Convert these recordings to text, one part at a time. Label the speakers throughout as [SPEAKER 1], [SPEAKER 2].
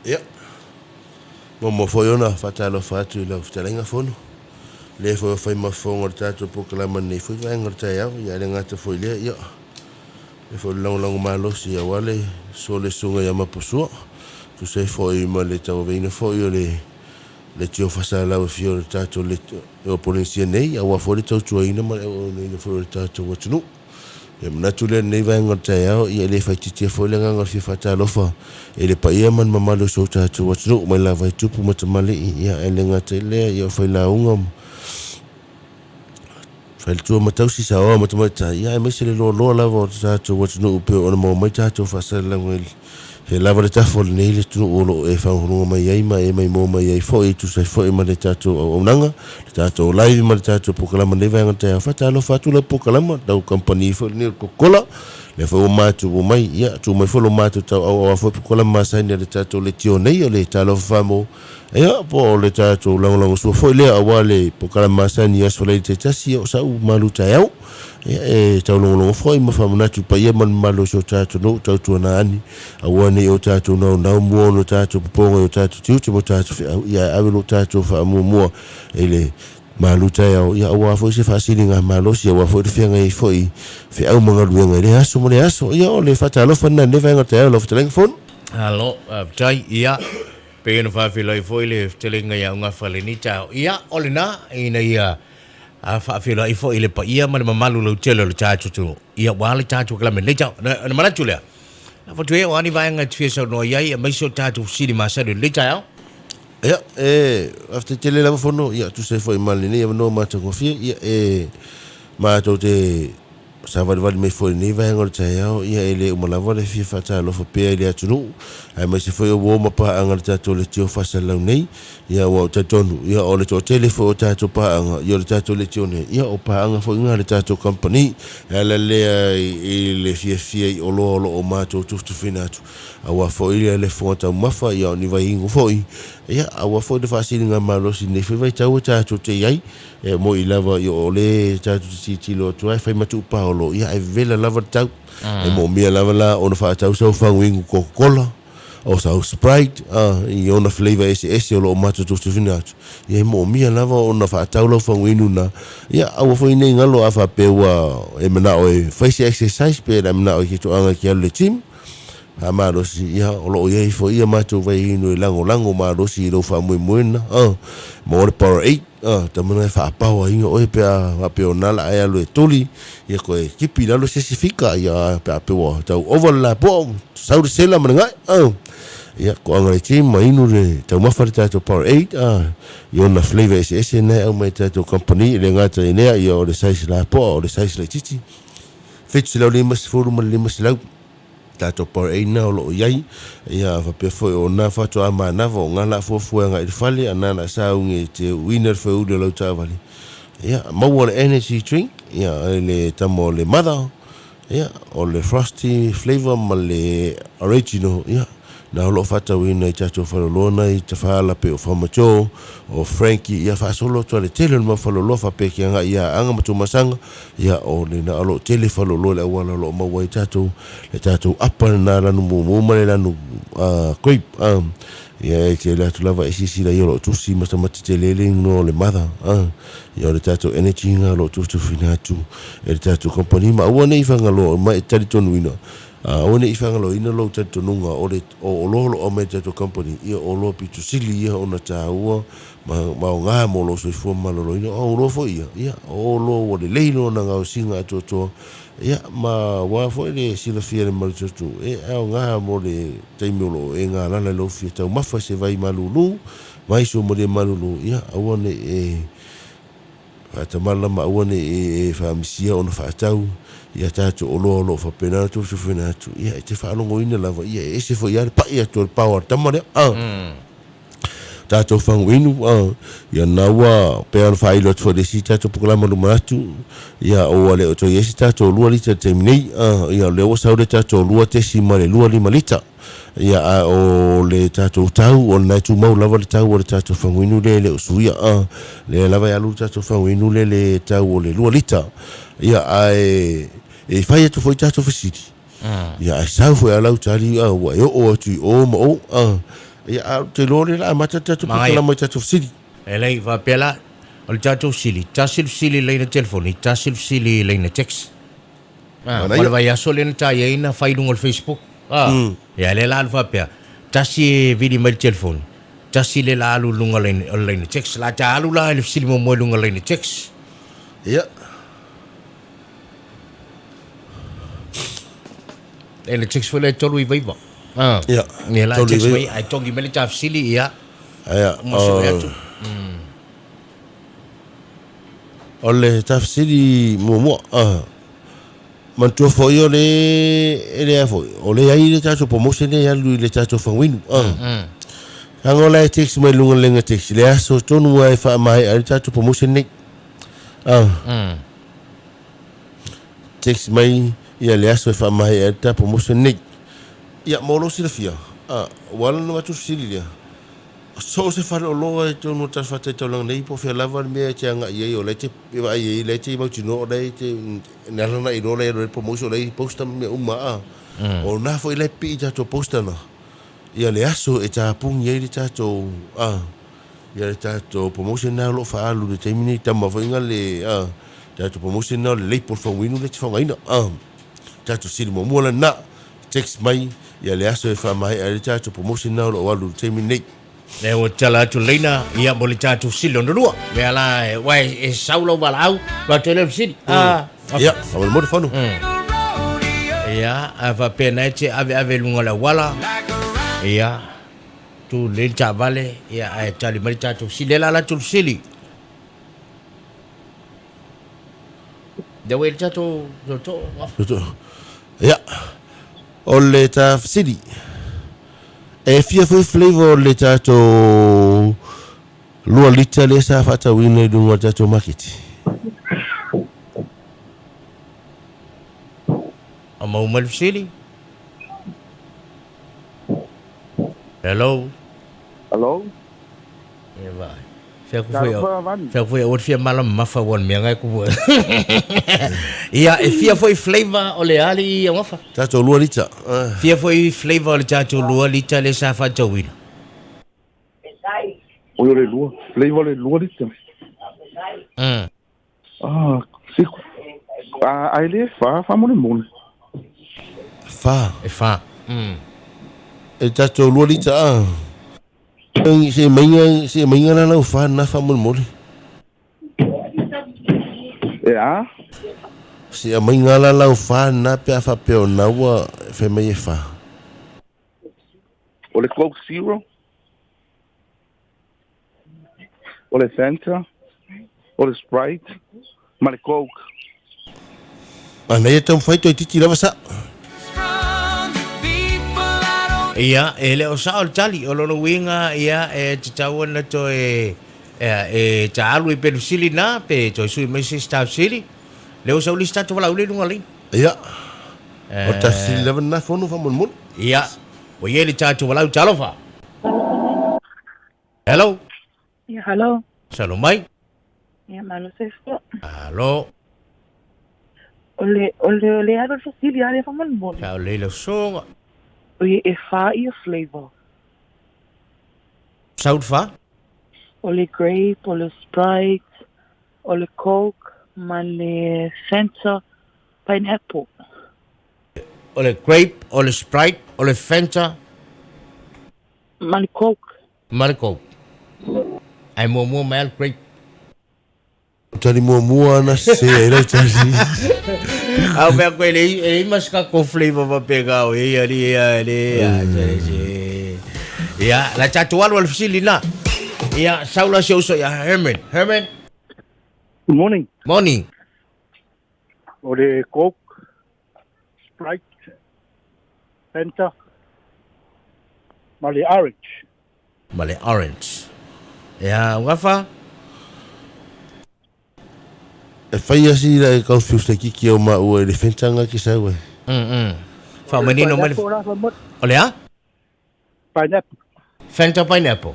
[SPEAKER 1] Ia, muamua foi ona faatalofa atu i lau fetalaiga Fono, lea foi ua fai ma fofoga o le tatou polokalame i lenei foi vaega o le taeao. Ia ae le gata foi i lea, ia, lea foi o le lagolago malosi aua le susu o le Susuga ia Maposua, e tusa ai foi ma le tauaveina foi o le Leitio Faasalalau e fia o le tatou Polenisia nei, aua foi le tautuaina ma le auaunaina foi o le tatou atunuu. Ia manatu lea i lenei vaega o le taeao, ia e le faaitiitia foi le agaga o le fia faatalofa i le paia ma le mamalu o si o tatou atunuu mai lava i tupu ma tamalii, ia ae le gata i lea, ia o failauga ma faletua ma tausi, saoa ma tamaitai, ia aemaise le loaloa lava o le tatou atunuu pei ona maua mai tatou faasalalauga i He lava le tafa o lenei le atunuu o lo o e faafogafoga mai ai ma e maimoa mai ai foi e tusa ai foi ma le tatou auaunaga, le tatou live ma le tatou polokalama i lenei vaega o le taeao. Faatalofa atu lau polokalama, lau kamupani foi lenei o le Coca-Cola, lea foi ua matou omai, ia, tuu mai foi lo matou tauau aua foi polokalama masani a le tatou leitio nei o le Talofa Famo, ia, po o le tatou lagolagosua foi lea aua le polokalame masani i aso Faraile taitasi, ia o sau malu taeao. Ia, e taulogologo foi ma faamanatu i paia ma le mamalu o si o tatou nuu, tautuana ane, aua ne i o tatou naunau mua ona tatou popoga i o tatou tiute ma o tatou feau, ia ae ave lo tatou faamuamua i le malu taeao, ia aua foi se faasiligamalosi, aua foi le feagai ai foi feau ma galuega i lea aso ma lea aso. Ia, o le faatalofa lena i lenei vaega o le taeao i lau fetalaiga Fono.
[SPEAKER 2] Malo, faafetai. Ia, pei ona faafeiloai foi le fetalaiga ia Augafa i lenei taeao. Ia, o lena, ina ia faafeiloai foi i le paia ma le mamalu lautele o le tatou atunuu. Ia, ua le tatou kalame i lenei taeao. Ona manatu lea, lafo atu ia o a ni vaega e te fia saunoa i ai, aemaise o tatou fesili masani o lenei taeao.
[SPEAKER 1] Ia, e faafetai tele lava Fono, ia, tusa ai foi ma lenei avanoa matagofie, ia, e matou te savalivali mai foi i lenei vaega o le taeao, ia e le uma lava le fia faatalofa pea i le atunuu, aemaise foi o uo ma paaga a le tatou leitio faasalalau nei, ia ua ou talitonu, ia o le toatele foi o tatou paaga, ia o le tatou leitio nei, ia o paaga foi na a le tatou kamupani. E ala lea i le fiafia i oloa o lo o matou tufitufiina atu, aua foi le fofoga taumafa, ia o ni vaiinu foi, ia aua foi le faasiligamalosi i lenei foi vaitau e tatou te i ai. E moni lava o lea tatou te tilotilo atu ai, fai ma tuupaolo, ia ae vevela lava le tau. E moomia lava la ona faatau sau faguinu Coca-Cola, o sau Sprite, i ona flavor eseese o lo o matou tufitufiina atu. Ia e moomia lava ona faatau lau faguinu lena. Ia aua foi ne i galo a faapea ua e manao e fai se exercise pe e manao i se toaga e te alu i le gym, Faamalosi, ia, o lo o i ai foi ia matou vaiinu e lagolago malosi i lou faamoemoe lena, a, maua le power eight, a, tama lena e faapaoaina oe pe a faapea o lena o le a e alu e tuli, ia toe tipi i lalo se isi fika, ia, pe a pei ua tau ova le lapoa, sau le sela ma le gae, a. Ia, toaga le gym ma inu le taumafa le tatou power eight, a, i ona flavour eseese lena e aumai e le tatou company, e le gata i lea, ia o le size lapoa, o le size laitiiti, 750 ma le 500. Tatou Power-Aina o lo o i ai, ia faapea foi o na faatoa manava o nga la fuafua e agai i le fale, a na la sauni e te uina le foeuli o lau taavale, ia maua le energy drink, ia i le tama o le mother, ia o le frosty flavour ma le original, ia na o lo o faatauina i tatou faleoloa na i Tafala pei o Farmer Joe, o Frankie, ia faasolo atu lava i le tele o le mau faleoloa faapea e te agai i Aana ma Tuamasaga, Ia, o lena o lo o tele faleoloa i le auala o lo o maua ai tatou, le tatou apa lena lanu mumu ma le lanu grape. Ia, e tele atu lava e silasila i ai o lo o tusi matamata tele le igoa o le mother. Ia, o le tatou energy lena o lo o tufitufiina atu e le tatou company. Ma aua ne i fagaloa ma e talitonuina, aua ne i fagaloaina lou talitonuga o le o oloa o lo o aumai e le tatou company, ia o oloa pito sili ia ona taua ma aoga mo lou soifua maloloina. O oloa foi ia, ia, o oloa ua lelei lona gaosiga atoatoa, ia, ma aua foi le silafia e le malututu, e aoga mo le taimi o lo o e galala i lou fia taumafa i se vai malulu, vai suamalie malulu, ia, aua ne i e faatamala ma aua ne i e faamisia ona faatau ia tatou oloa o lo o faapena ona tufatufaina atu, ia, e te faalogoina lava, ia, e ese foi lava le pai atu o le pao a le tama lea. Tatou faguinu, ia lena ua pei ona faailo atu foi i le isi tatou polokalame luma atu, ia ua le o toe i ai se tatou 2 lita i le taimi nei, ia o lea ua sau le tatou 2.25 lita. Ia a o le tatou tau, o lena e tumau lava le tau o le tatou faguinu lea e le o suia, lea lava e alu le tatou faguinu lea i le tau o le 2 lita. Ia ae e fai atu foi tatou fesili, ia ae sau foi a lau tali, ua e oo atu i o ma o, Ia, a ou te iloa o lea o le a amata le tatou polokalame i tatou fesili.
[SPEAKER 2] E leai, faapea la, o le tatou fesili, tasi le fesili i laina telefoni, tasi le fesili i laina text. Ah, ma le vaiaso lea na ta i ai na fai i luga o le Facebook. Ah, ia lea la alu faapea, tasi e vili mai le telefoni, tasi lea la alu i luga o le laina text. La ta alu la i le fesili muamua i luga o le laina text.
[SPEAKER 1] Ia.
[SPEAKER 2] E le text foi lea e 399. Ah.
[SPEAKER 1] Ia.
[SPEAKER 2] Ia la text mai ai togi mai le ta fesili ia.
[SPEAKER 1] Ia.
[SPEAKER 2] Uma sui atu.
[SPEAKER 1] O le ta fesili muamua. Ah. Manatua foi o le e le foi. O le ai le tatou promotion le alu i le tatou faguinu. Ah. Tago la e text mai luga lenga text. Le aso tonu ai wha mai ai le tatou promotion nei. Ah. Text mai ia le aso e faamaea ai le ta promotion nei. Ia, mo lou silafia, a, ua ala ona avatu le fesili lea, so o se faleoloa i totonu o le talafatai-taulaga nei po o fea lava le mea e te agai i ai, o la e te vaai i ai, o la e te mautinoa o la e te, na ala ona e iloa o la e alu ai le promotion, o la e i ai poster ma mea uma, a. O lena foi la e pipii i tatou poster na, ia le aso e tapuni ai le tatou, a. Ia le tatou promotion lena o lo o faaalu i le taimi nei, tama foi na le a tatou promotion lena o le label faguinu lea e te faaaogaina. A tatou sili muamua lena, text mai ia le aso e faamaea ai le tatou promotion lena o lo o alu i le taimi nei.
[SPEAKER 2] Lea ua tatala atu Leina, ia mo le tatou sili lona lua. Mea la, uae e sau lau valaau, alu atu ai lea o le sili.
[SPEAKER 1] A, Ia, faamolemole Fono.
[SPEAKER 2] Ia, a faapea na e te aveave i luga o le auala, ia, Tu lelei le taavale, ia ae tali mai le tatou sili. Lea la ala atu le sili. Lea ua i le tatou tootoo.
[SPEAKER 1] Tootoo. Ia, o le ta fesili. E fia foi flavor o le tatou lua lita lea sa faatauina i luga o le tatou maketi?
[SPEAKER 2] A maua mai le fesili? Hello.
[SPEAKER 3] Hello.
[SPEAKER 2] E vai. Fea ku foi fea ku foi o fia mala mafa wan mea ngai ku. Ia e fia foi flavor o le ali ia wafa.
[SPEAKER 1] Tatou lua lita.
[SPEAKER 2] Fia foi flavor o le tatou lua lita le sa faatauina.
[SPEAKER 3] Oi o le lua. Flavor o le lua lita. Ah, siku. Ah, ai le fa fa molemole.
[SPEAKER 1] Fa.
[SPEAKER 2] E fa.
[SPEAKER 1] E tatou lua lita a. Se mainga se mainga la lau fa na fa molemole.
[SPEAKER 3] E a?
[SPEAKER 1] Se mainga la lau fa na pe a fa pe o na ua fai mai e fa.
[SPEAKER 3] O le Coke Zero. O le Fanta, o le Sprite, ma le Coke.
[SPEAKER 1] Ana ia taumafai toeitiiti lava sa.
[SPEAKER 2] Ia, e le o sao le tali, o lona uiga, ia, e tatau ona toe, e, e taalu i pelu sili na, pe toe sui mai se isi tausili, lea ua sau le isi tatou valaau lea i luga o le laina.
[SPEAKER 1] Ia, o le tausili lava lena Fono faamolemole.
[SPEAKER 2] Ia, ua i ai le tatou valaau, talofa. Hello.
[SPEAKER 4] Ya, hello.
[SPEAKER 2] Salo mai.
[SPEAKER 4] Ya, malo soifua.
[SPEAKER 2] Alo.
[SPEAKER 4] O le, o le, o le alo fesili ale faamolemole.
[SPEAKER 2] Sao lei lau soga.
[SPEAKER 4] O ie e whā ia flavor.
[SPEAKER 2] Sau le whā?
[SPEAKER 4] O le grape, o le Sprite, o le Coke, ma le Fanta pineapple.
[SPEAKER 2] O le grape, o le Sprite, o le Fanta.
[SPEAKER 4] Ma le Coke.
[SPEAKER 2] Ma le Coke. Ae muamua mai lava le grape.
[SPEAKER 1] Tali muamua ana se ai lau tali.
[SPEAKER 2] Au mea koe le e ma se kako flavor faapena o e ali e ali e Ia, la tatou alu a le fesili na. Ia, sau la si uso ia Herman. Herman.
[SPEAKER 3] Good morning.
[SPEAKER 2] Morning.
[SPEAKER 3] O le Coke, Sprite, Fanta, ma le Orange.
[SPEAKER 2] Ma le Orange. Ia, Ugafa?
[SPEAKER 1] E fai a si la e confuse le kiki o maua i le Fanta nga ki sau e.
[SPEAKER 2] Faamanino mai le... O le a?
[SPEAKER 3] Pineapple.
[SPEAKER 2] Fanta pineapple.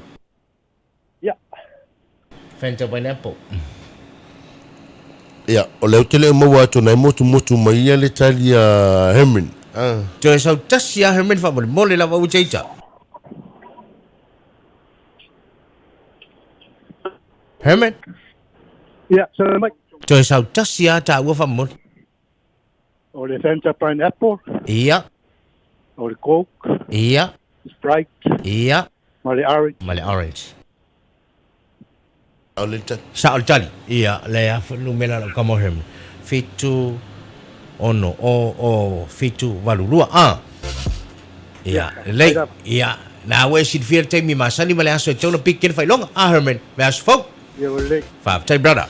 [SPEAKER 3] Ia.
[SPEAKER 2] Fanta pineapple.
[SPEAKER 1] Ia, o lea ou te le o maua atu na e motumotu mai ia le tali a Herman. Ah.
[SPEAKER 2] Toe sau tasi a Herman faamolemole lava ua ita ita. Herman.
[SPEAKER 5] Ia, saunoa mai.
[SPEAKER 2] Toe sautasi lava taua faamolemole.
[SPEAKER 5] O le Fanta Pineapple.
[SPEAKER 2] Ia.
[SPEAKER 5] O le Coke.
[SPEAKER 2] Ia.
[SPEAKER 5] Sprite.
[SPEAKER 2] Ia.
[SPEAKER 5] Ma le Orange.
[SPEAKER 2] Ma le Orange.
[SPEAKER 1] Sao le tali.
[SPEAKER 2] Sao le tali. Ia, le a numera lau kama o Herman. 7, 6, o, o, 7, 8, 2. Ah. Ia, lelei. Ia, na ua e silafia le taimi masani ma le aso e tatau ona piki ai le faailoga. Ah, Herman, le aso fou.
[SPEAKER 5] Ia, ua lelei.
[SPEAKER 2] Faafetai, brother.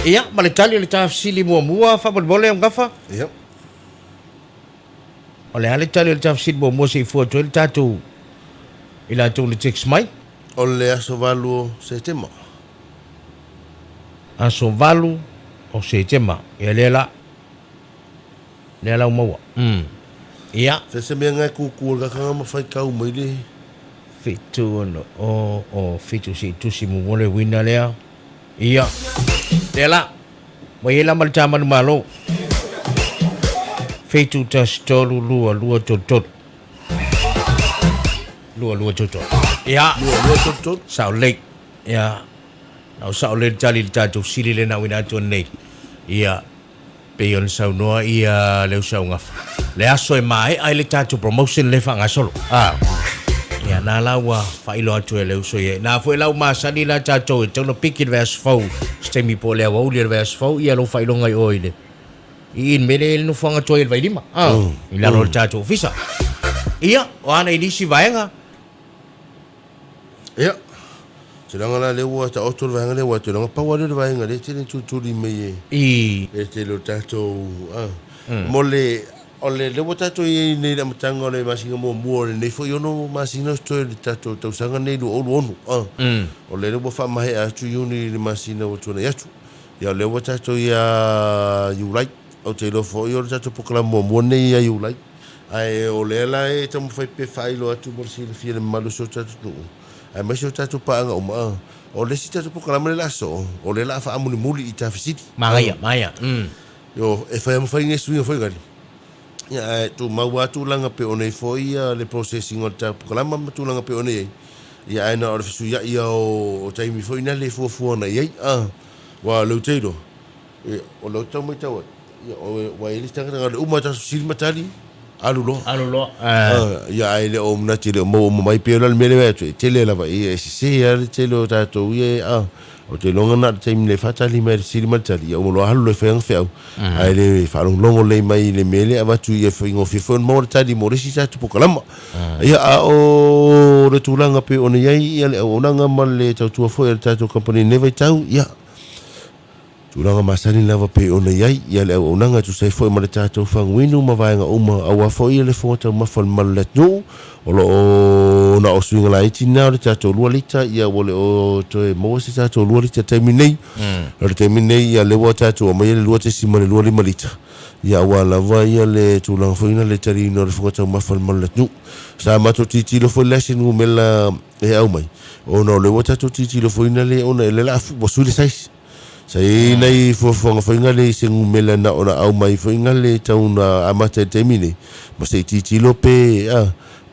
[SPEAKER 2] Ia, ma le tali o le ta fesili muamua, faamolemole, Augafa.
[SPEAKER 1] Ia.
[SPEAKER 2] O le a le tali o le ta fesili muamua se i fua atu ai le tatou i latou na text mai?
[SPEAKER 1] O le aso 8 o Setema.
[SPEAKER 2] Aso 8 o Setema. Ia lea la. Lea la ua maua. Umm. Ia.
[SPEAKER 1] Se se mea ngae kuku o le kakanga ma whai kau mai le.
[SPEAKER 2] 7 6 o o 7 se i tusi muamua le uina lea. Ia. Lea la. Ua i ai la ma le ta manumalo. 7 1 3 2 2 3 3. 2 2 3 3. Ia.
[SPEAKER 1] 2 2 3 3.
[SPEAKER 2] Sao lelei. Ia. Na o sao lelei le tali i le tatou sili lea na auina atu ananei. Ia. Pei ona saunoa ia le usaugafa, le aso e maea ai le tatou promotion lea faagasolo. A. Ia, na la ua faailoa atu e le uso ia. Na foi la ua masani la tatou e tatau ona piki le vaiaso fou, se taimi po o le aoauli o le vaiaso fou, ia lou faailoga i o i le i i le mea lea e i ai le nofoaga tuai o le Vailima, a, i lalo o le tatou ofisa. Ia, o a nei nisi vaega?
[SPEAKER 1] Ia, tulaga la lea ua taoto le vaega lea, aua tulaga pau lava lea o le vaega lea e tele tulituli mai e
[SPEAKER 2] I.
[SPEAKER 1] e tele o tatou a. Mo le, o le lea ua tatou i ai nei i le amataga o le masina muamua o lenei foi ono masina o totoe o le tatou tausaga lenei 2026 a. O lea ua faamaea atu Iuni i le masina ua tuanai atu. Ia o lea ua tatou ia Iulai, ou te iloa foi o le tatou polokalame muamua lenei ia Iulai. Ae o lea la e taumafai pe faailoa atu mo le silafia e le mamalu o si o tatou atunuu, aemaise o tatou paaga uma. A o le isi tatou polokalame lea o le a sosoo, o lea o le a faamulimuli i ta fesili.
[SPEAKER 2] Manaia, manaia, mm.
[SPEAKER 1] Io, e fai lava ma fai nei suiga foi kali. Ia, ae tumau lava tulaga pei ona i ai foi le processing o le tatou polokalame ma tulaga pei ona i ai. Ia, ae na o le fesuiai lava o taimi foi na le fuafua na i ai. A, aua o lea ou te iloa, Ia, o lea ou te tau matau atu, ia, ua i ai le isi tagata na o le uma o tatou fesili ma tali, alu loa.
[SPEAKER 2] Alu loa, eh.
[SPEAKER 1] Ia, ae le o manatu e le o maua uma mai. Pei o le mea lea e vaai atu, e tele lava, ia, e sese lava le tele o tatou ia, a, ou te iloa na o le taimi e faatali mai le fesili ma le tali, ia uma loa alu loa e fai ana feau, ae le faalogologo lelei mai i le mea lea e avatu ia faigofie foi ona maua le tali mo le isi tatou polokalama. Ia, a o le tulaga pei ona i ai ia le auaunaga ma le tautua foi a le tatou kamupani i lenei vaitau, ia, Tulaga masani lava pei ona i ai ia le auaunaga e tusa ai foi ma le tatou faguinu ma vaega uma aua foi ia le fofoga taumafa o le mamalu o le atunuu. O lo o na o suiga laiti na o le tatou lua lita ia ua le o toe maua se tatou lua lita i le taimi nei. O le taimi nei ia lea ua tatou aumaia le 2.25 lita ia aua lava ia le tulaga foi na le taliina o le fofoga taumafa o le mamalu o le atunuu. Sa matou tilotilo foi la i se numera e aumai ona o lea ua tatou tilotilo foi na le ona o lea o le a ua sui le size. Sa i ai nai fuafuaga foi na le i se numera na ona aumai foi na le tau na amata i le taimi nei, ma se i tilotilo pe, a,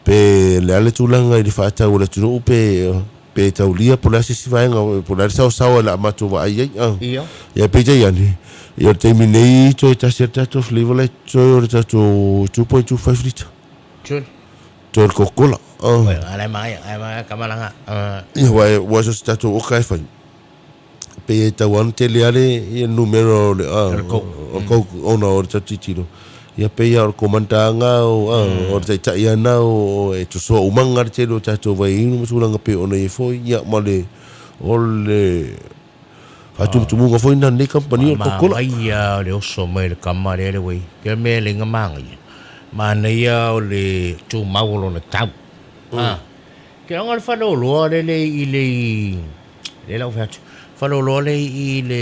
[SPEAKER 1] pe le a le tulaga i le faatau a le atunuu pe, pe taulia po o le a se isi vaega, po o le a le saosaoa o le a matou vaai ai, a.
[SPEAKER 2] Ia.
[SPEAKER 1] Ia peitai ane, ia o le taimi nei toe tasi lava le tatou flavor la e totoe o le tatou 2.25 lita.
[SPEAKER 2] Tune.
[SPEAKER 1] Toe o le Coca-Cola. A.
[SPEAKER 2] Oi, ala e maia, ai maia kamalanga. A.
[SPEAKER 1] Ia, aua ua so se tatou oka e fai. Pei e tau ana tele ale ia numera o le a o le Coke ona o le tatou tilotilo. Ia pei lava o le komandanga o a o le taitai ana o e tosoa umaga le tele o tatou vaiinu ma tulaga pei ona i ai foi ia ma le o le faatumutumuga foi lena a lenei kamupani o le Coca-Cola.
[SPEAKER 2] Manaia o le oso mai o le kama lea le uei. Ke mea le inga manaia. Manaia o le tumau o lona tau. Ah. Ke anga le faleoloa le le i le i le lau fai atu. Faleoloa le i le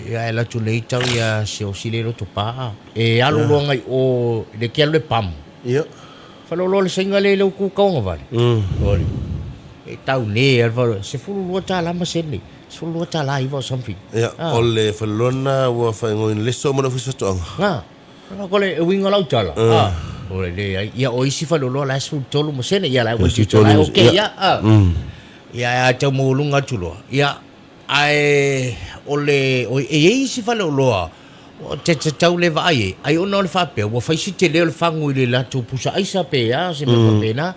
[SPEAKER 2] ia e latu nei tau ia se osi le loto paa. E alu loa ngai o le ke alu le pam.
[SPEAKER 1] Ia.
[SPEAKER 2] Faleoloa le sainga le le ku kaonga vale. Ori. E tau ne al fale $12 ma sene. $12 or something.
[SPEAKER 1] Ia, o le faleoloa lena ua faaigoaina le so ma le ofisa faatoaga.
[SPEAKER 2] Nga. Ana ko le uiga o lau tala, a, o le leai. Ia, o isi faleoloa la e 13 ma sene, ia la e ua tito la e okay ia, a. Ia, a tau maualuga atu loa, ia, Ae o le, oi, e i ai isi faleoloa te tatau le vaai ai, ai ona o le faapea ua fai si tele o le fagu i le latou pusa aisa pe a se mea faapena.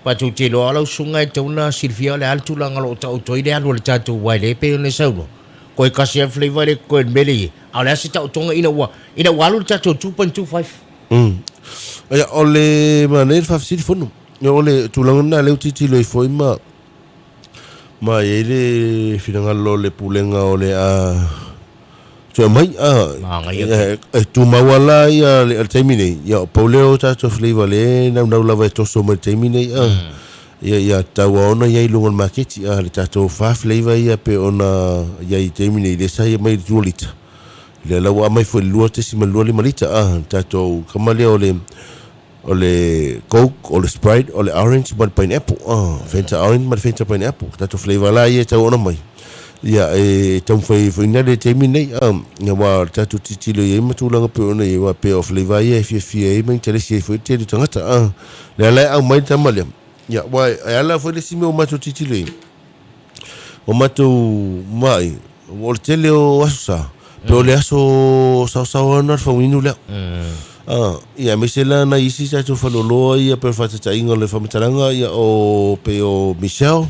[SPEAKER 2] Matou te iloa lau susuga e tatau ona silafia o le a le tulaga o lo o taoto ai le alu a le tatou uaea lea pei ona e saunoa. Koe tasi lava le flavor lea e totoe i le mea lea e i ai. A o le a se taotoga ina ua ina ua alu le tatou 2.25?
[SPEAKER 1] Ia, o le manaia le faafesili Fono. Ia, o le tulaga lena lea ou tilotilo ai foi ma ma e i ai le finagalo o le Pulega o le a toe aumai.
[SPEAKER 2] Manaia.
[SPEAKER 1] E tumau lava la ia le taimi nei, ia pau lea o tatou flavor lea e naunau lava e toso mai i le taimi nei. Ia ia tatau lava ona i ai i luga o le maketi le tatou fa flavor ia pei ona i ai i le taimi nei, lea sa i mai i le 2 lita. Lea la ua aumai foi i le 2.25 lita le tatou kama lea o le O le Coke, o le Sprite, o le Orange ma le Pineapple. Ah, Fanta Orange ma le Fanta Pineapple. Tatou flavor la ia e tau ona mai. Ia, e taumafai foi na le taimi nei. Ah, ia aua o le tatou tilotilo i ai ma tulaga pei ona i ai, aua pei o flavor ia e fiafia ai ma interesi ai foi le tele o tagata. Ah, lea la e aumai le tama lea. Ia, aua e ala foi le isi mea ua matou tilotilo i ai. O matou mai, o le tele o aso sa, pe o le aso saosaoa na le faguinu lea. Ah, ia, aemaise la nai isi tatou faleoloa ia pei o le faataitaiga o le faamatalaga ia o pei o Michelle,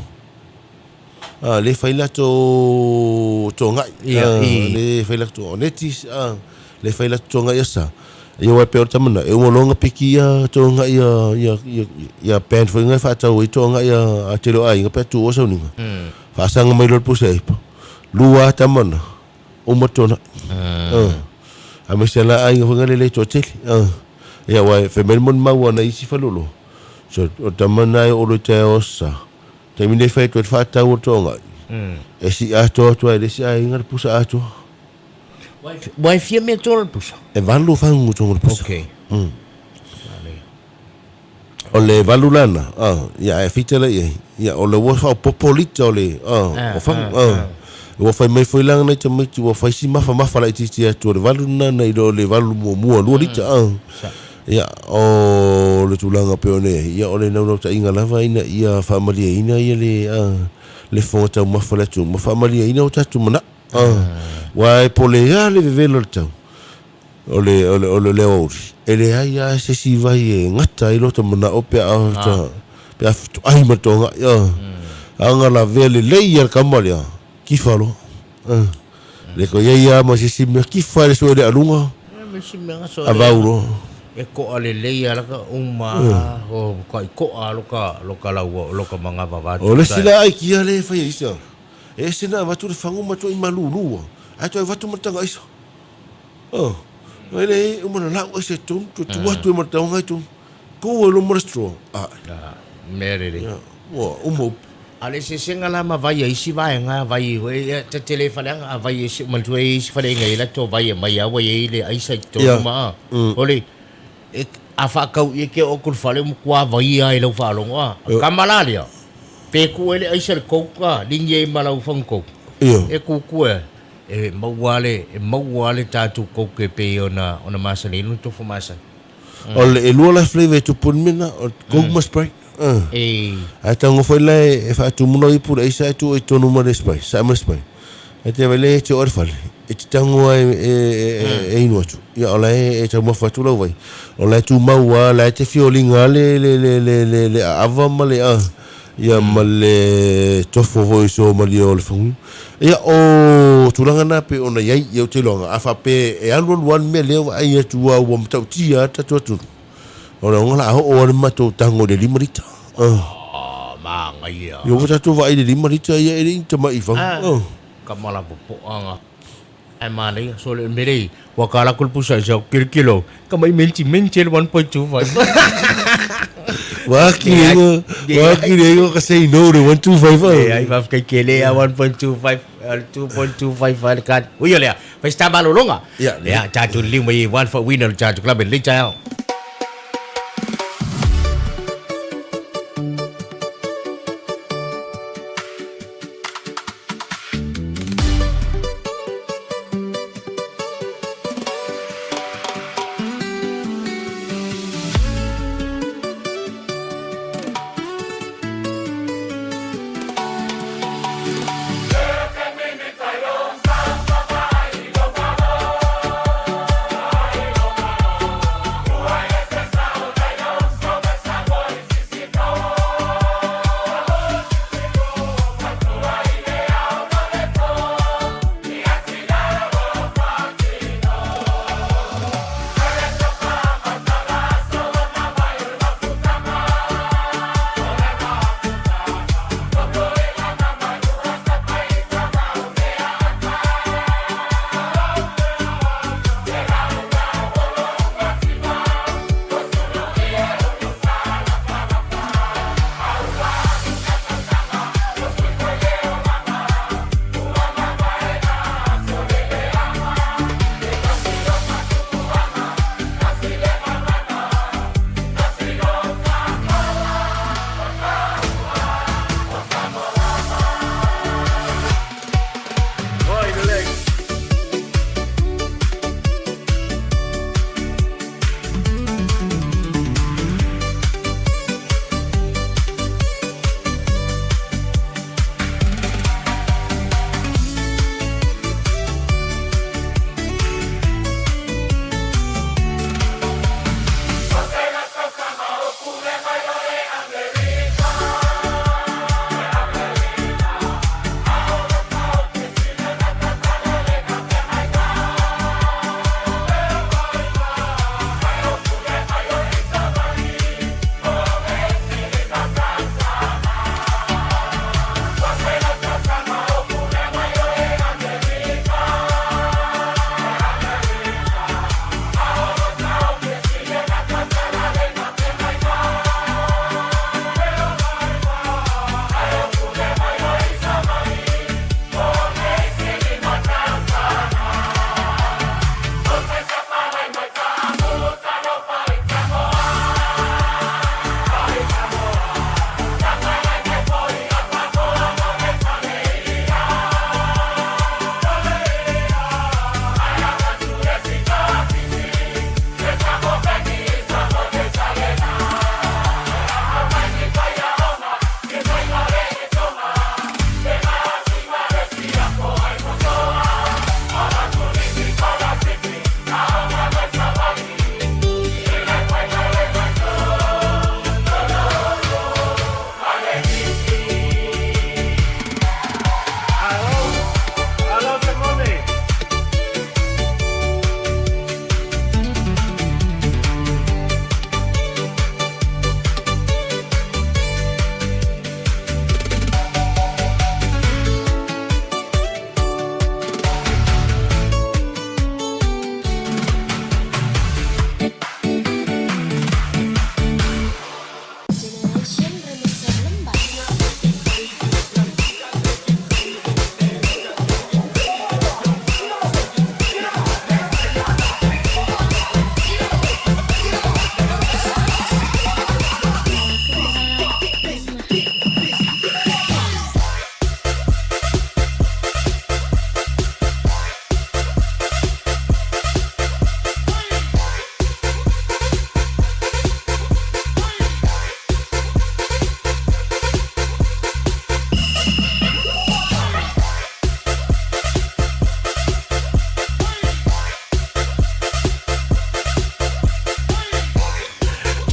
[SPEAKER 1] ah, lea e fai latou togai,
[SPEAKER 2] Ia,
[SPEAKER 1] ah,
[SPEAKER 2] i.
[SPEAKER 1] lea e fai latou o Netis, ah, lea e fai latou togai aso sa. Ia aua e pei o le tama lena, e uma loa ona piki ia toaga ia ia ia ia band foi lena e faatau ai toaga ia a tele o aiga pe a tuua sauniga. Faasaga mai loa le pusa ipo. Lua lava tama na, uma toaga. Aemaise la aiga foi lena le toatele. Ia aua e fai mai le molimau a nai isi faleoloa, so o le tama lena e oo loa i taeao aso sa, taimi lenei e fai atu ai le faatau o le toaga, e sii atoa atu lava e le isi aiga le pusa atoa.
[SPEAKER 2] Ua e fia mea tolo le pusa?
[SPEAKER 1] E valu fagugu tonu le pusa.
[SPEAKER 2] Okay.
[SPEAKER 1] O le valu lana, ia ae fita la i ai. Ia o le ua faaopoopo lita o le o fagu. Ua fai mai foi la nai tamaiti ua fai si mafamafa laitiiti atu o le valu lena nai lo le valu muamua 2 lita. Ia o le tulaga pei ona i ai, ia o le naunautaiga lava ina ia faamalieina ia le le fofoga taumafa o le atunuu ma faamalieina o tatou manao. Aua e pole lava le vevela o le tau o le o le o le aoauli, e leai lava se isi vai e gata ai lota manao pe a pe a fetoai ma le toagai. A na lavea lelei lava le tama lea, kifa loa. Le toe i ai lava ma se isi mea, kifa le sue le aluga, avau loa.
[SPEAKER 2] E koa lelei lava laka uma o kai koa loka loka lau loka manava vatu.
[SPEAKER 1] O le isi la aikia lea e fai e isi, E ese na avatu le fagu ma toe malulu a, ae toe avatu ma le taga aisa. Oh, e le uma na lau aisa i totonu, toe tuu atu ai ma le taoga i totonu. Tuu ai loa ma le straw. Ah.
[SPEAKER 2] Ah, mea lelei.
[SPEAKER 1] Ia, ua uma upu.
[SPEAKER 2] A o le eseesega la ma vai a isi vaega, vai foi e tetele faleaga, a vai e se manatua e isi faleaiga e latou vai e aumai lava ua i ai le aisa i totonu ma o le e a faatau ia ke oo atu i le fale ua matua vai lava i lau faalogo a. Kama la lea, Pe ku ai le aisa le Coke a, ligi ai ma lau fagu Coke.
[SPEAKER 1] Io.
[SPEAKER 2] E kuku e, e maua le, e maua le tatou Coke e pei ona, ona masani ai lona tofo masani.
[SPEAKER 1] O le elua la flavor e tupu ai le mea lena, o le Coke ma Sprite.
[SPEAKER 2] E.
[SPEAKER 1] Ae tago foi la e faatumu lau ipu i le aisa ae tuu ai i totonu ma le Sprite, sae ma le Sprite. Ae te vaai lea e te oo i le fale, e te tago lava e inu atu. Ia o la e taumafa atu lau vai. O la e tumau lava, o la e te fioliga lava le aava ma le ia ma le tofo foi so malie o le faguinu. Ia o tulaga na pei ona i ai, ia ou te iloaga a faapea e alualu lava le mea lea ua vaai atu lava ua matautia lava le tatou atunuu, o le auga o le a oo lava le matou tago i le 5 lita.
[SPEAKER 2] Oh, manaia.
[SPEAKER 1] Ia ua tatou vaai i le 5 lita ia e le i ni tamai fagu.
[SPEAKER 2] Kama la popoaga. Ae manaia, so le mea lea, ua kala atu le pusa i sau kilokilo, ka mai menti menti le 1.25.
[SPEAKER 1] Waki ingo, waki ingo ka say no le 125.
[SPEAKER 2] Leai, faafetai tele a 1.25, 2.25 le kadi. Ui o lea, fai se ta malologa.
[SPEAKER 1] Ia,
[SPEAKER 2] Ia, tatou liliu mai i one for winner le tatou club i lenei taeao.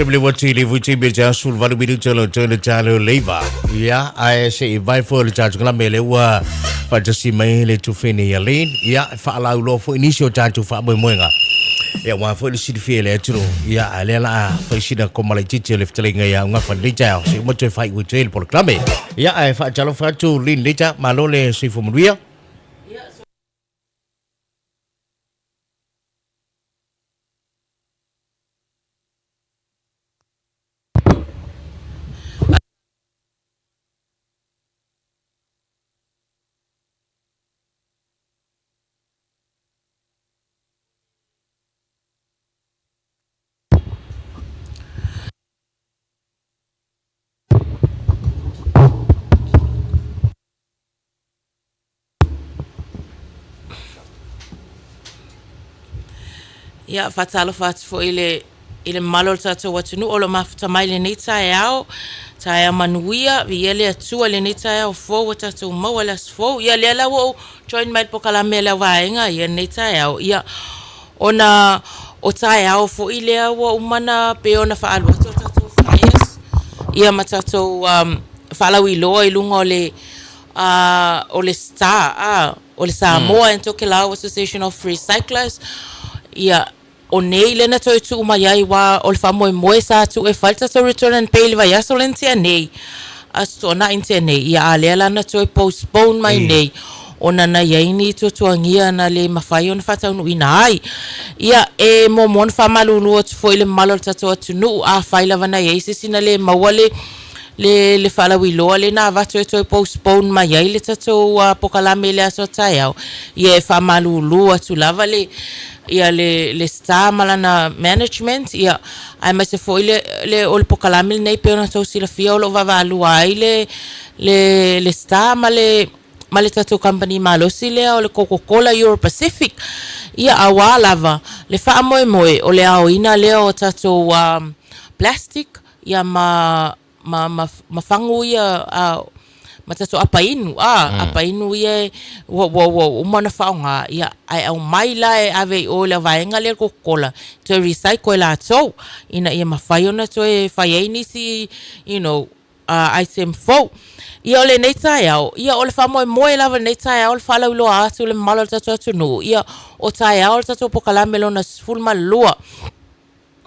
[SPEAKER 2] Taimi le ua tele foi taimi e te asu le valu minuta lo toe le talo leiva. Ia, ae se i vai foi le tatou kalame le ua faatasi mai le tufene ia Lane. Ia, e faalauiloa foi nisi o tatou faamoemoega. Ia, aua foi le silafia e le atunuu. Ia, ae lea la a fai sina koma laitiiti o le fetalaiga ia Ugafa lenei taeao. Se i uma toe faaiu atu ai le polokalame. Ia, ae faatalofa atu Lane lenei taeao. Malo le soifua manuia.
[SPEAKER 6] Ia, faatalofa atu foi i le i le mamalu o le tatou atunuu o lo o mafuta mai i lenei taeao, taeao manuia, viia le Atua i lenei taeao fou ua tatou maua i le aso fou. Ia lea la ua ou join mai i le polokalame a le au vaega ia i lenei taeao, ia ona o taeao foi lea ua uma ona pei ona faaalu atu a tatou flyers ia ma tatou faalauiloa i luga o le o le STAR, o le Samoa and Tokelau Association of Recyclers, ia, o nei lea na toe tuu mai ai aua o le faamoemoe sa tuu e fai le tatou return and pay i le vaiaso lea na tea nei, Aso Toonai na tea nei, ia a o lea la na toe postpone mai nei ona na i ai ni tuatuagia na le mafai ona faataunuuina ai. Ia, e muamua ona faamalulu atu foi i le mamalu o le tatou atunuu, afai lava na i ai se isi na le maua le le le faalauiloa lea na avatu e toe postpone mai ai le tatou polokalame i le aso a taeao, ia e faamalulu atu lava le ia le le Star ma lana management, ia aemaise foi le le o le polokalame lenei pei ona outou silafia o lo o vaavaalua ai le le le Star ma le ma le tatou kamupani malosi lea o le Coca Cola Euro Pacific. Ia aua lava le faamoemoe o le aoina lea o tatou plastic ia ma ma ma ma fagu ia a ma tatou apa inu a apa inu ia e ua ua ua uma ona faaaoga ia ae aumai la e ave i o i le vaega lea o le Coca-Cola toe recycle e latou ina ia mafai ona toe fai ai nisi you know item fou. Ia o lenei taeao, ia o le faamoemoe lava i lenei taeao o le faalauiloa atu i le mamalu o le tatou atunuu, ia o taeao le tatou polokalame lona 12.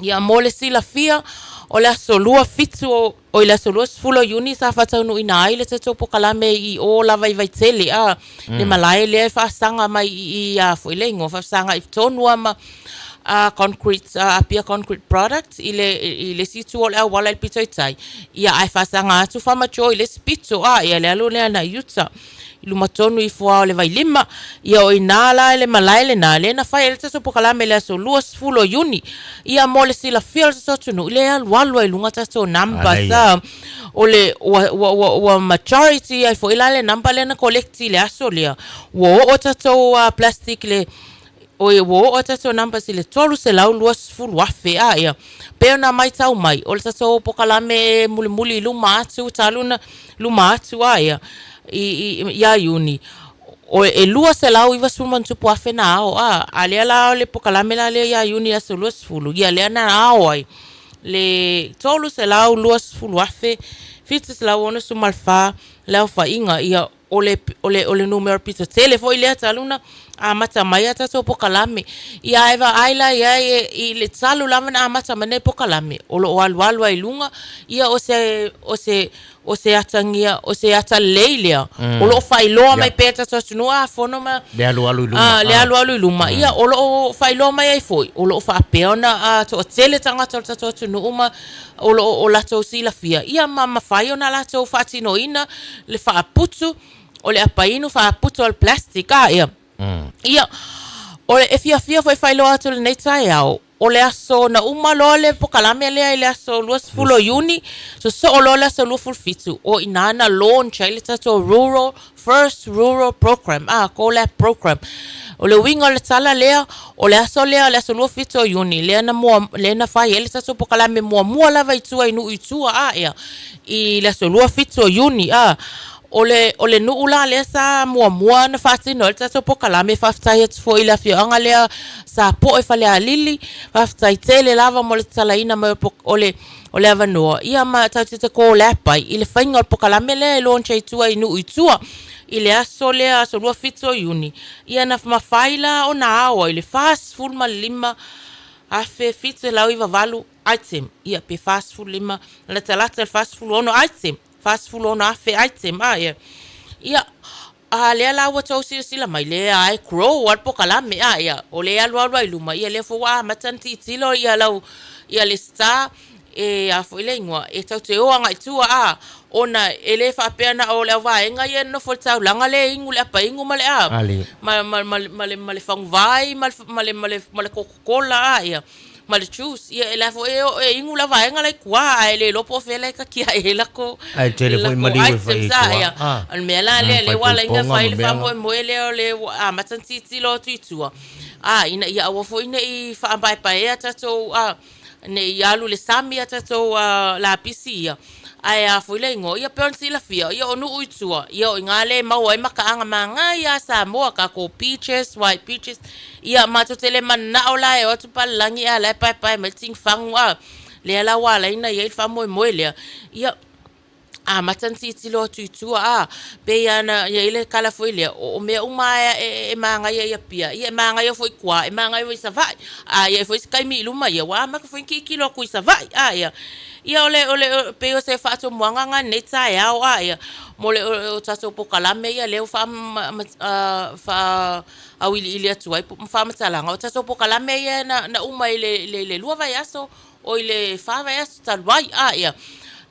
[SPEAKER 6] Ia mo le silafia, o le aso 27 o, oi le aso 20 o Iuni sa faataunuuina ai le tatou polokalame i o lava i Vaitele, a, le malae lea e faasaga mai i i a foi le igoa, faafesagai tonu lava ma a concrete, Apia Concrete Products i le i le isi itu o le auala i le pito i tai, ia ae faasaga atu Farmer Joe i le isi pito, a, ia le alu lea agai i uta. i luma tonu ifo lava o le Vailima. Ia o i ina la i le malae lena, lea na fai ai le tatou polokalame i le aso 20 o Iuni. Ia mo le silafia o le tatou atunuu, lea e alualu ai i luga tatou numbers a. O le, ua, ua, ua, ua majority ai foi la le number lea na collect i le aso lea. Ua oo tatou plastic i le, oi, ua oo tatou numbers i le 320 afe a. Ia, pei ona maitau mai, o le tatou polokalame e mulimuli i luma atu, talu ona luma atu a ia i, i, ia Iuni, o, e 290 ma ona tupu afe na ao a, a lea la o le polokalame la lea ia Iuni aso 20, ia lea na ao ai le 320 afe 764 le aofaiga, ia o le, o le, o le numera pito tele foi lea talu na amata mai a tatou polokalame. Ia ae vaai la i ai e, i le talu lava na amata mai nei polokalame, o lo o alualu ai i luga, ia o se, o se, o se atagia, o se ata lelei lea, o lo o faailoa mai pea e tatou atunuu, a fono ma,
[SPEAKER 2] Le alualu i luma.
[SPEAKER 6] le alualu i luma, ia o lo o faailoa mai ai foi, o lo o faapea ona toatele tagata o le tatou atunuu ma o lo o latou silafia, ia ma mafai ona latou faatinoina le faaputu o le apainu faaputu o le plastic a ia. Ia, o le, e fiafia foi e faailoa atu i lenei taeao, o le aso na uma loa le polokalame lea i le aso 20 o Iuni, sosoo loa le aso 27, o i ina na launch ai le tatou Rural, First Rural Program, a, CoLab Program. O le uiga o le tala lea, o le aso lea, o le aso 27 o Iuni, lea na mua, lea na fai ai le tatou polokalame muamua lava i tua i nuu i tua, a, ia, i le aso 27 o Iuni, a. O le, o le nuu la lea sa muamua na faatino ai le tatou polokalame, faafetai atu foi i le afioaga lea sa poe Falealili, faafetai tele lava mo le tatalaina mai o le, o le avanoa, ia ma tatou te collab ai i le faiga o le polokalame lea e launch ai i tua i nuu i tua i le aso lea, aso 27 o Iuni. Ia na mafai la ona ao ai le 45,798 item, ia pe 45, latalata i le 46 item. 46,000 item a ia. Ia, a lea la ua tou silasila mai, lea lava e grow lava le polokalame a ia, o lea e alualu lava i luma, ia lea foi ua amata ona tilotilo ia lau, ia le Star e a foi le igoa, e tou te o agai i tua a, ona e le faapea na o le auvaega ia e nonofo i le taulaga lea e inu le apainu ma le a, ma le faguvai ma le kokokola a ia. ma le juice ia e la foi e o e inu la vaega la i tua ae le iloa po o fea la e kaki ai e lako
[SPEAKER 2] Ae tele foi maliu e fai i tua.
[SPEAKER 6] Ia. O le mea la lea lea ua ala ai ona fai le faamoemoe lea o le ua amata ona tilotilo atu i tua a ina ia aua foi ne i faapaepaea tatou a ne i alu i le sami a tatou lapisi ia ae a foi le igoa ia pei ona silafia ia o nuu i tua ia o i ina lea e maua ai makaaga manaia a Samoa tatou peaches white peaches Ia, matou te le mananao la e o atu palelagi ae la e paepae mai le tigifagu a. Lea la ua ala ai ona i ai le faamoemoe lea. Ia, amata ona tilotilo atu i tua a, pei lava ona i ai le tala foi lea, o mea uma lava e manaia i Apia, ia e manaia foi i tua, e manaia foi i Savaii. A i ai foi se taimi i luma, ia ua amata foi ona tilotilo atu i Savaii a, ia. Ia o le, o le, pei o se faatomuaga lena i lenei taeao a, ia, mo le, o tatou polokalame ia lea ua faa auiliili atu ai ma faamatalaga, o tatou polokalame ia na, na uma i le, le, le 2 vaiaso, oi le 4 vaiaso talu ai, a, ia,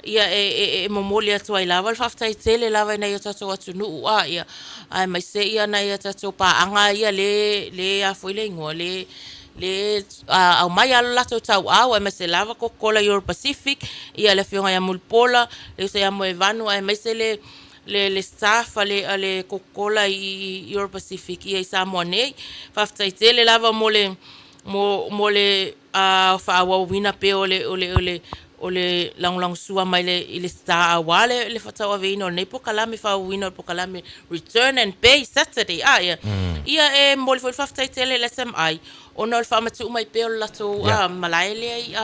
[SPEAKER 6] ia e, e, e momoli atu ai lava le faafetai tele lava i nai o tatou atunuu, a, ia, aemaise ia nai a tatou paaga ia le, le a foi le igoa, le, le aumai lava lo latou tauau, aemaise lava Coca-Cola Euro Pacific, ia le afioga ia Mulipola, le uso ia Moevanu, aemaise le, le le staff a le a le Coca-Cola i Euro Pacific ia i Samoa nei. Faafetai tele lava mo le mo mo le faaauauina pea o le o le o le o le lagolagosua mai le i le Star aua le le tauaveina o lenei polokalame faaauauina o le polokalame Return and Pay Saturday a ia. Ia e momoli foi le faafetai tele i le SMI ona o le faamatuu mai pea o le latou malae lea i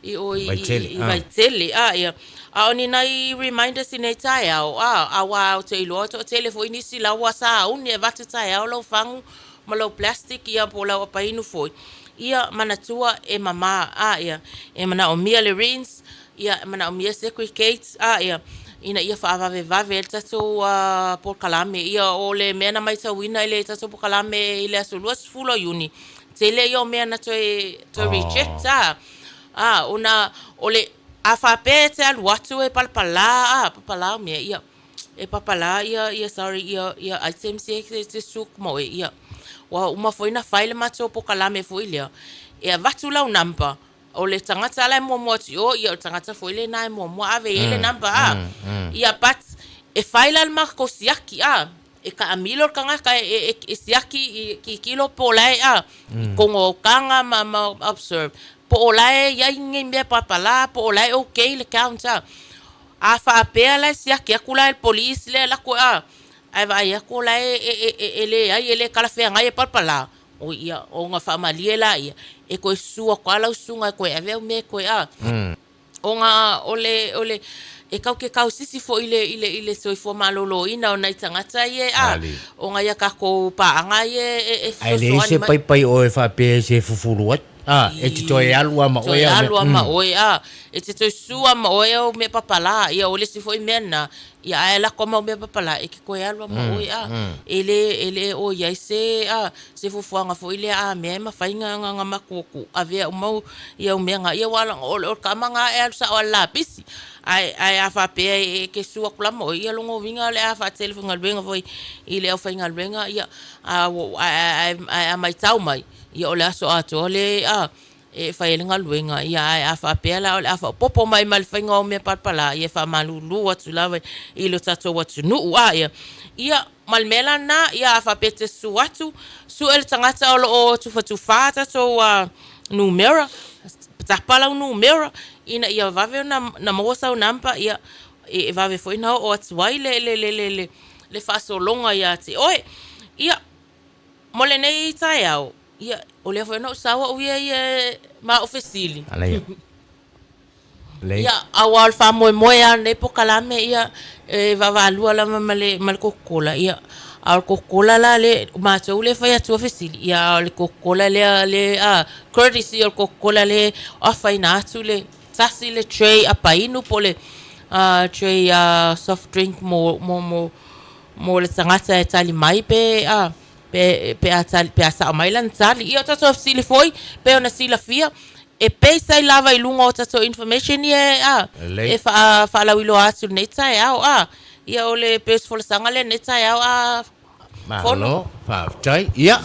[SPEAKER 6] i o i Vaitele, i Vaitele a ia. A o ni nai reminders i nei taeao a, aua ou te iloa e toatele foi nisi la ua sauni e avatu taeao lau fagu ma lau plastic ia po o lau apainu foi. Ia manatua e mama a ia, e manaomia le rinse, ia e manaomia segregate a ia, ina ia faavavevave ai le tatou polokalame. Ia o le mea na matauina i le tatou polokalame i le aso 20 o Iuni, tele ia o mea na toe toe reject a. A, ona o le, a faapea e te alu atu e palapala a, papala mea ia, e papala ia, ia sorry, ia, ia items ia e te suk ma oe, ia, ua uma foi ona fai le matou polokalame foi lea, e avatu lau number, o le tagata la e muamua atu i o, ia o le tagata foi lena e muamua ave i ai le number a. Ia, but e fai la le matou siaki a. E taamilo le tagata e, e, e siaki i tilotilo po o la e a, i totonu o taga ma, ma observe, po o la e i ai ni mea palapala, po o la e okay le count a. A faapea la e siaki atu la e le police lea e alu atu a, ae vaai atu o la e, e, e, e, e leai, e le talafeagai e palapala, oi ia, ona faamalie laia, e toe susu atu lava lau susuga e toe ave au mea e toe a. Ona o le, o le, e tau te tausisi foi i le, i le, i le soifua maloloina o nai tagata ia e a, o nai a tatou paaga ia e, e
[SPEAKER 2] Ae leai
[SPEAKER 6] fesoasoani
[SPEAKER 2] se
[SPEAKER 6] mai.
[SPEAKER 2] paipai oe faapea e se fufulu ai. A, e te toe alu lava ma oe
[SPEAKER 6] Toe
[SPEAKER 2] au mea.
[SPEAKER 6] alu lava ma oe, a, e te toe susu lava ma oe au mea papalā. Ia, o le isi foi mea lena, ia ae lako mau mea papalā, e te toe alu lava ma oe, a. E le, e le o i ai se, a, se fuafuaga foi lea a mea e mafai na na matou tu avea uma ia au mea na ia aua o le tama na e alu sao lava i le lapisi ae ae a faapea e te susu atu lava ma oe ia lona uiga o le a faatele faigaluega foi i le aufaigaluega ia a ae ae a matau mai ia o le aso atoa le a e fai ai le galuega ia ae a faapea la o le a faaopoopo mai ma le faiga o mea palapala ia e faamalulu atu lava i lo tatou atunuu a ia ia Ma le mea la lena, ia a faapea e te susu atu, sue le tagata o lo o tufatufa tatou numera, tapa lau numera ina ia vave ona maua sau number, ia e vave foi na oo atu ai le le le le le le faasologa iā te oe. Ia, mo lenei taeao, ia, o lea foi na ou sau au ia ia ma au fesili.
[SPEAKER 2] Alaia. Lei.
[SPEAKER 6] Ia, auā o le faamoemoe lava o lenei polokalame, ia, e vaavaalua lava ma le ma le Coca-Cola, ia, a o le Coca-Cola la le o matou lea e fai atua fesili, ia, a o le Coca-Cola lea le a, courtesy o le Coca-Cola lea e afaina atu le tasi le tray apainu po o le tray soft drink mo mo mo mo le tagata e tali mai pe a pe pe a tali pe a sao mai lana tali. Ia o tatou fesili foi pei ona silafia e base ai lava i luga o tatou information ia e a
[SPEAKER 2] Lelei.
[SPEAKER 6] e faa faalauiloa atu i lenei taeao a. Ia o le pei o se folasaga lea i lenei taeao a Fono.
[SPEAKER 2] Malo, faafetai. Ia,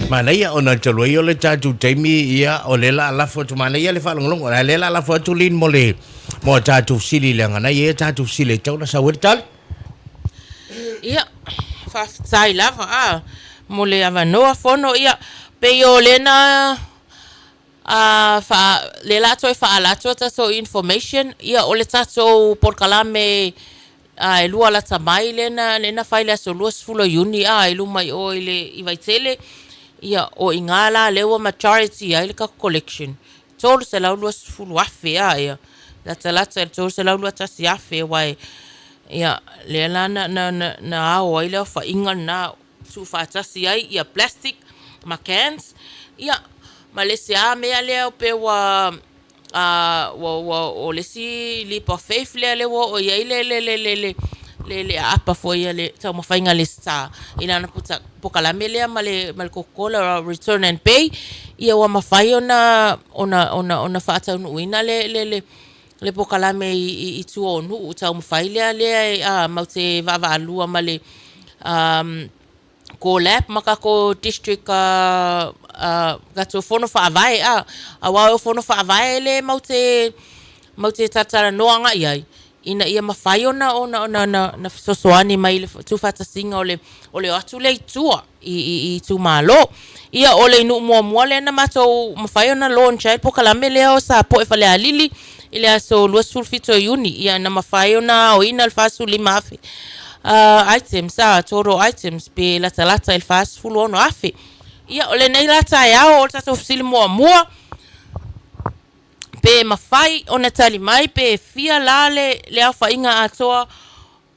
[SPEAKER 2] manaia ona talu ai o le tatou taimi, ia, o lea la a lafo atu, manaia le faalogologo, a lea la a lafo atu Lynn mo le, mo a tatou fesili leaga na i ai a tatou fesili e tatau ona sau ai le tali.
[SPEAKER 6] Ia, faafetai lava a mo le avanoa Fono. Ia, pei o lea na a faa, lea la a toe faaala atu a tatou information, ia o le tatou polokalame a e lua lata mai lea na lea na fai i le aso 20 o Iuni a i luma i o i le i Vaitele, ia o i ina la lea ua majority ai le tatou collection, 320,000 a ia, latalata i le 321,000 aua e ia lea la na na na ao ai le aofaiga lena tuufaatasi ai ia plastic ma cans, ia ma le isi lava mea lea pe ua ua ua o le isi leap of faith lea lea ua oo i ai le le le le le le le aapa foi a le taumafaiga a le Star i lana polokalame lea ma le ma le Coca-Cola Return and Pay, ia ua mafai ona ona ona ona faataunuuina le le le le polokalame i i i tua o nuu taumafai lea lea e a matou te vaavaalua ma le collab ma tatou district tatou fono faavae a aua o fono faavae le matou te matou te talatalanoa agai i ai ina ia mafai ona ona ona ona fesoasoani mai i le tuufaatasiga o le o le o atu lea i tua i i i itumalo. Ia o le nuu muamua lea na matou mafai ona launch ai le polokalame lea o Sapoe Falealili i le aso 27 o Iuni. Ia na mafai ona aoina le 45,000 items, total items pe latalata i le 46,000. Ia o lenei la taeao o le tatou fesili muamua, pe mafai ona tali mai pe fia la le, le aofaiga atoa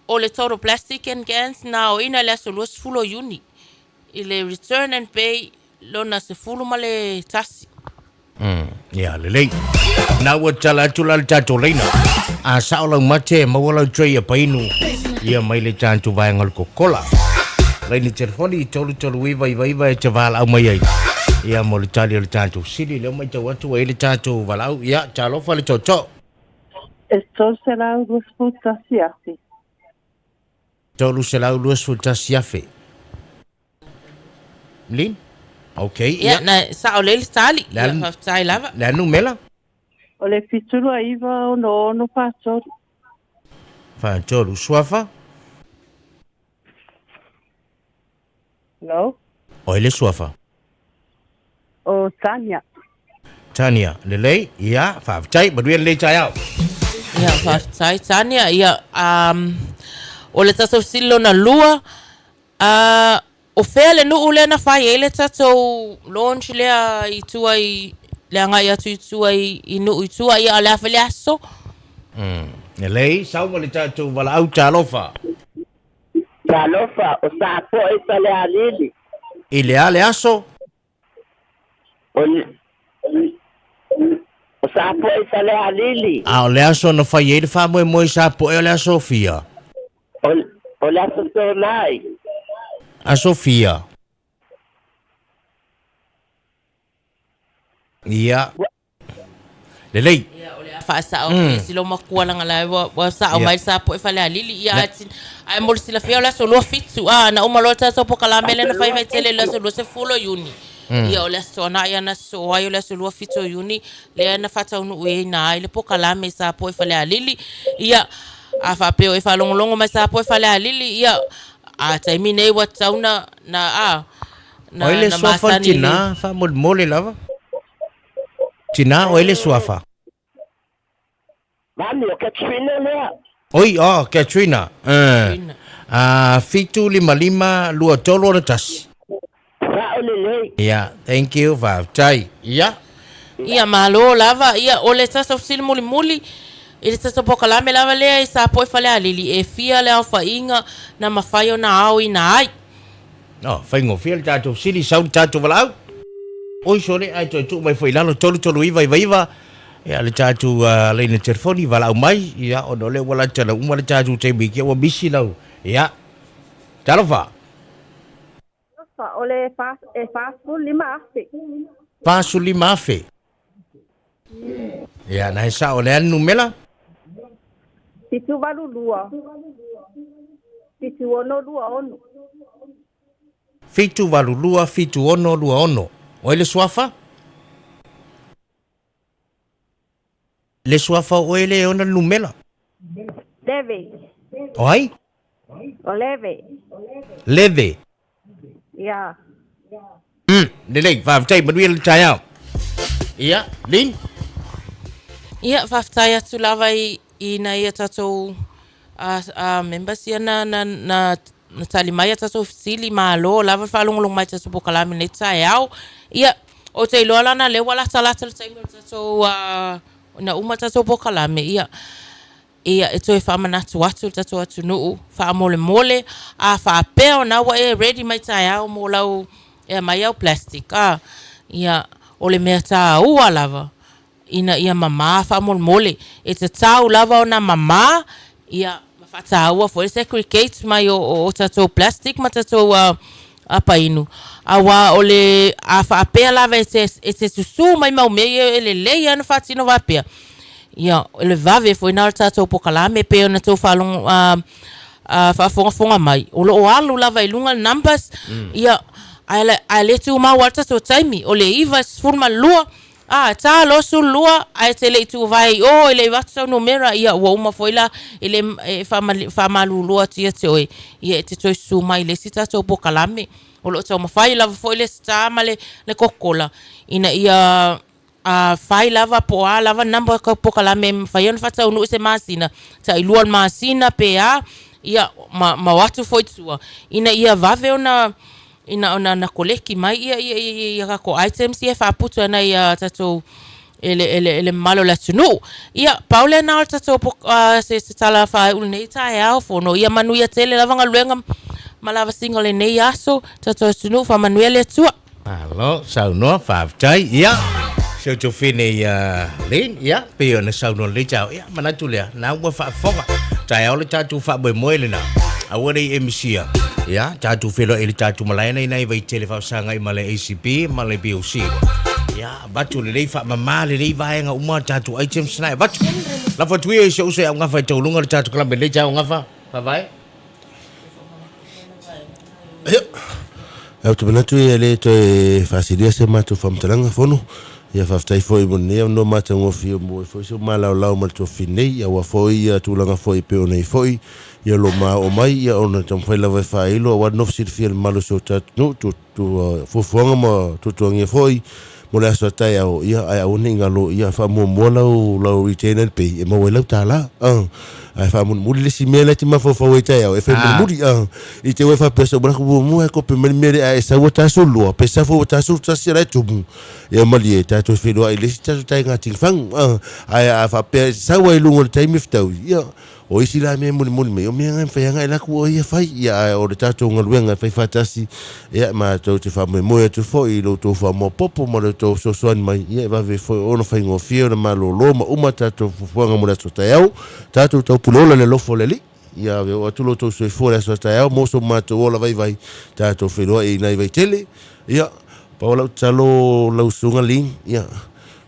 [SPEAKER 6] o le total plastic and cans na aoina i le aso 20 o Iuni i le Return and Pay lona 11.
[SPEAKER 2] Ia, lelei. Na ua tala atu la le tatou laina. A sao lau mate e maua lau tray a painu. Ia mai le tatou vaega o le Coca-Cola. Laini telefoni 3399 e te valaau mai ai. Ia mo le tali o le tatou sili. Lea ua matau atu ua i ai le tatou valaau. Ia, talofa le tootoo.
[SPEAKER 4] E 321 afe.
[SPEAKER 2] 321 afe. Lin? Ok,
[SPEAKER 6] Ia,
[SPEAKER 2] ia.
[SPEAKER 6] na sao lelei le tali.
[SPEAKER 2] Le a
[SPEAKER 6] Ia,
[SPEAKER 2] le,
[SPEAKER 6] faafetai lava.
[SPEAKER 2] le a numera?
[SPEAKER 4] O le 79 66 43.
[SPEAKER 2] 43. Suafa?
[SPEAKER 4] Hello?
[SPEAKER 2] Oi le suafa.
[SPEAKER 4] O Tania.
[SPEAKER 2] Tania, lelei, ia, faafetai, manuia lenei taeao.
[SPEAKER 6] Ia, faafetai Tania. Ia, um, o le tatou fesili lona lua, uh, o fea le nuu lea na fai ai le tatou launch lea i tua i le agai atu i tua i, i nuu i tua, ia, o le a foi le aso?
[SPEAKER 2] Lelei, sau ma le tatou valaau talofa.
[SPEAKER 7] Talofa, o Sapoe Falealili.
[SPEAKER 2] I le a le aso?
[SPEAKER 7] O, o Sapoe Falealili.
[SPEAKER 2] A o le aso na fai ai le faamoemoe i Sapoe o le aso fia?
[SPEAKER 7] O, o le aso Toonai.
[SPEAKER 2] Aso fia? Ia. Lelei.
[SPEAKER 6] Ia, o le a faasao mm. si lou makua langa la ua, ua sao mai le Sapoe Falealili. Ia, ae ae mo le silafia o le aso 27, a, na uma loa le tatou polokalame lea na fai Vaitele i le aso 20 o Iuni. Ia, o le aso Toonai ia na sosoo ai o le aso 27 o Iuni lea na faataunuuina ai le polokalame i Sapoe Falealili. Ia, a faapea o e faalogologo mai Sapoe Falealili, ia, a taimi nei ua tatau na, na, a,
[SPEAKER 2] O ai
[SPEAKER 6] na,
[SPEAKER 2] le
[SPEAKER 6] na
[SPEAKER 2] suafa o le
[SPEAKER 6] masani i le
[SPEAKER 2] tinā faamolemole lava? Tinā, o ai le suafa?
[SPEAKER 7] Mami, o Katrina lea.
[SPEAKER 2] Oi, oh, Katrina. Uh, 755 2361.
[SPEAKER 7] Sa'o lelei.
[SPEAKER 2] Ia, thank you, faafetai. Ia.
[SPEAKER 6] Ia, malo lava. Ia, o le tatou fesili mulimuli, i le tatou polokalame lava lea i Sapoe Falealili, e fia le aofaiga na mafai ona aoina ai?
[SPEAKER 2] Oh, faigofie le tatou fesili, sau le tatou valaau. Oi sole, ae toe tuu mai foi i lalo, 3399, ia le tatou uh, laina telefoni, valaau mai, ia, ona o lea ua lata na uma le tatou taimi, kia ua misi lau, ia, talofa.
[SPEAKER 8] Talofa, o le fa, e 45 afe.
[SPEAKER 2] 45 afe. Ia, na he sao le anu numera?
[SPEAKER 8] 782. 7626.
[SPEAKER 2] 782 7626. O ai le suafa? Le suafa o oe le e ona le numera?
[SPEAKER 8] Leve.
[SPEAKER 2] O ai?
[SPEAKER 8] O Leve.
[SPEAKER 2] Leve.
[SPEAKER 8] Ia.
[SPEAKER 2] Lelei, faafetai, manuia le taeao. Ia, Lin?
[SPEAKER 6] Ia, faafetai atu lava i, i nai a tatou members ia na, na, na, na tali mai a tatou fesili, malo lava le faalogologo mai i tatou polokalame i lenei taeao. Ia, ou te iloa lana lea ua latalata le taimi o le tatou, na uma le tatou polokalame, ia, Ia, e toe faamanatu atu i le tatou atunuu, faamolemole, a faapea o na ua e ready mai taeao mo lau, e aumai au plastic, a, ia, o le mea taua lava, ina ia mama faamolemole. E tatau lava ona mama, ia, ma faataua foi le segregate mai o, o, o tatou plastic ma tatou painu, aua o le, a faapea lava e te, e te susu mai mau mea ia e lelei lava ona faatino faapea, Ia, o le vave foi na o le tatou polokalame e pei ona tou faalogo faafogafoga mai, o lo o alu lava i luga le numbers, ia, ae le, ae le tumau lava le tatou taimi, o le 9:12, a, ta loa 12 ae te le i tuvae i o, e le i avatu sau numera, ia ua uma foi la, e le, e faamalulu atu ia te oe, ia e te toe susu mai i le isi tatou polokalame. O lo o taumafai lava foi le Star ma le Coca-Cola ina ia A fai lava po o a lava number o polokalame e mafai ona faataunuu i se masina, tailua o le masina pe a, ia, ma, ma o atu foi i tua, ina ia vave ona, ina, ona, ona koleki mai ia, ia, ia, ia tatou items ia e faaputu ai nai a tatou e le, e le, e le mamalu o le atunuu. Ia, pau lena o le tatou se, se tala faaiu i lenei taeao fono. Ia manuia tele lava galuega ma lavasiga o lenei aso, tatou atunuu, faamanuia le Atua.
[SPEAKER 2] Malo saunoa, faafetai. Ia, si ou tofine ia Lin, ia, pei ona saunoa lelei taeao. Ia, manatu lea, na ua faafofoga. Taeao le tatou faamoemoe lena. Aua ne i e misia. Ia, tatou feiloai i le tatou malae nei nai Vaitele faafesagai ma le ACP ma le BOC. Ia, avatu lelei, faamama lelei vaega uma tatou items na e avatu. Lafo atu ia i si ou uso ia Augafa e tauluga le tatou kalame lelei taeao Augafa. Faavae.
[SPEAKER 1] Ia, ou te manatu ia e le toe faasilia se matou faamatalaga Fono. Ia faafetai foi mo lenei avanoa matagofie ua maua ai foi se malaolao ma le tofi nei, aua foi ia tulaga foi e pei ona i ai foi ia lo ma oo mai, ia ona taumafai lava e faailo aua le nofo silafia e le mamalu o si o tatou atunuu, fuafuaga ma tuatuagia foi mo le aso a taeao, ia ae aua ne i galo, ia faamuamua lau lau retainer pay e maua ai lau tala. Ae faamulimuli le isi mea la e te mafaufau ai taeao e fai mulimuli. I te ua e faapea sau manatu muamua e kope mai le mea lea ae sau ua ta 12 pe sau foi ua ta 11 la e tumu. Ia malie tatou feiloai i le isi tatou taiga tingfagu. Ae a faapea e sau ai i luga o le taimi fetaui, ia O isi la mea e molimoli mai, o mea na e mafai lava ona e alu atu oe ia fai. Ia, ae o le tatou galuega e fai faatasi, ia, matou te faamoemoe atu foi i lo outou faamaopoopo ma lo outou fesoasoani mai, ia, e vave foi ona faigofie ona malolo ma uma tatou fuafuaga mo le aso taeao. Tatou taupule ola i le alofa o le Alii. Ia ave oo atu lo outou soifua i le aso taeao mo so matou ola vaivai, tatou feiloai i nai Vaitele. Ia, pau lau tatalo lau Susuga Ling, ia,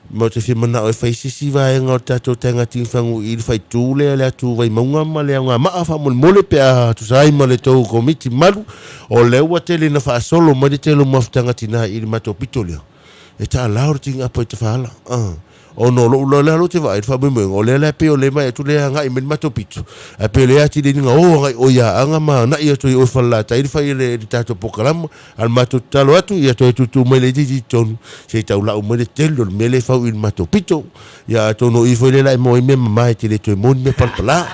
[SPEAKER 1] Ma ou te fia manao e fai se isi vaega o le tatou taega tinifagu i le faaitu lea i le atu Vaimauga ma le Augamaa faamolemole pe a tusa ai ma le tou komiti mamalu. O lea ua tele ina faasolo mai le tele o mafutaga tina i le matou pito lea. E taalao le tigapa i Tafaala. Ona o lo'u lea ou te vaai i le faamoemoega, o lea la e pei o lea e vaai atu lea e agai mai le matou pito, ae pei o lea e atili ai ona o agai i o i Aana ma agai atu ai i o i Falelatai le fai o le tatou polokalama. A o le matou tatalo atu, ia toe tuutuu mai laitiiti i totonu se i tau lau mai le tele o le mea lea e fau i le matou pito. Ia atonu o i foi lea o le a e maua ai mea mama e te le toe maua ni mea palapala.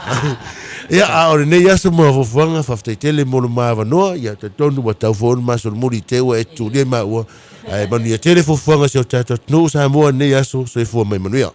[SPEAKER 1] Ia, a o lenei aso ma fuafuaga, faafetai tele mo le ma avanoa. Ia talitonu ua tatau foi ona ma solomuli i te ua e tutulia i maua. Ae manuia tele fuafuaga a si o tatou atunuu Samoa i lenei aso. Soifua ma ia manuia.